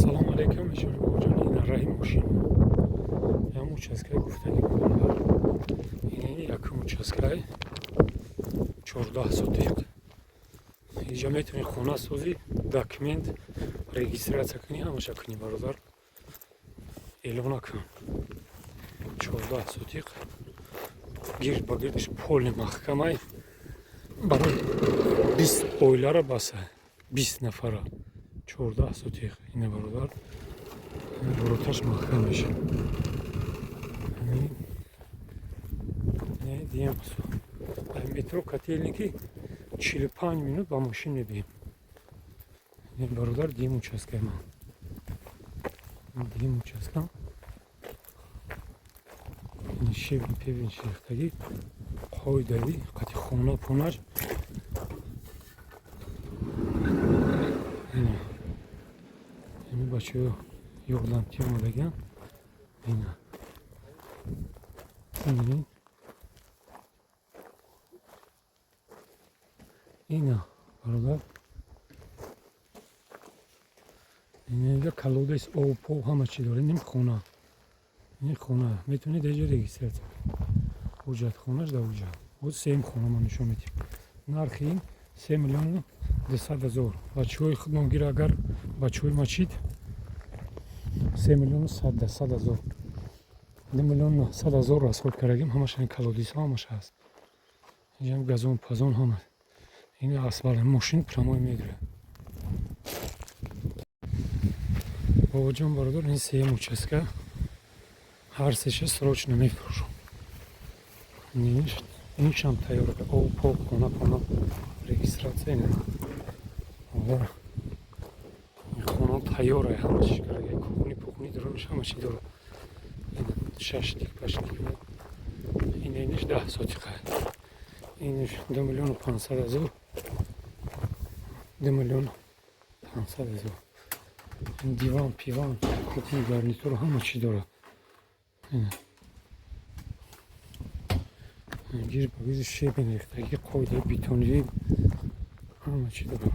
Салому алейкум, ишори бобоҷон, ин раҳи мошин. Ям участкаи гуфтагӣ бародар. Ин якум участкаи 14 сотих. Инҷа метавонӣ хона созӣ, документ, регистрация кунӣ, ҳамаша кунӣ, бародар. Эълона кун. 14 сотих. Гирд ба гирдаш поли маҳкамай. Барои 20 оилара баса. 20 нафара. 14 сотих. Ина, бародар. Вороташ маҳкам меша. Не, диям. Метро Котельники 45 минут ба мошин мебием. Не, бародар, дием участкаи ман. Дием участкам. Щебень пебень шехтагӣ қоидави қати хона пунаш. Ина. Ими бачаҳо ёрдамчи омадагиан. Ина. Ин. Ина, бародар. Инҷа колодец, об, пов ҳама чи дорем. Ин хона. Ин хона. Метавонед инҷа регистрация кунед. Ҳуҷҷат хонаш дар уҷа. Боз сеюм хона ман нишон медиҳем. Нархи ин 3 миллиону 200 ҳазор. Бачаҳои худмон гира, агар бачаҳои мачид, 3 миллиону 100 ҳазор. 2 миллиону 900 ҳазор расход кардагим, ҳамаша ин колодецҳо ҳамаша ҳаст. Инҷам газон пазон ҳама. Ин асфалт мошин прямой медурад. Бобоҷон, бародар, ин сеюм участка. Ҳар сеша срочно мефурӯшам. Иншам тайёр, об, пов, хона пона, регистрация ина. Бародар, ин хона тайёра, ҳама чиш карда, кухни пухни дарунаш ҳама чи дорад. Шашлик пашлик. Ин иниш 10 сотиқа. Иниш 2 миллиону 500 ҳазор. 2 миллиону 500 ҳазор. Ин диван, пиван, кухни, гарнитур ҳама чи дорад. Гир ба гири щебень рехтагӣ, қоидаи бетонӣ ҳама чи дорад.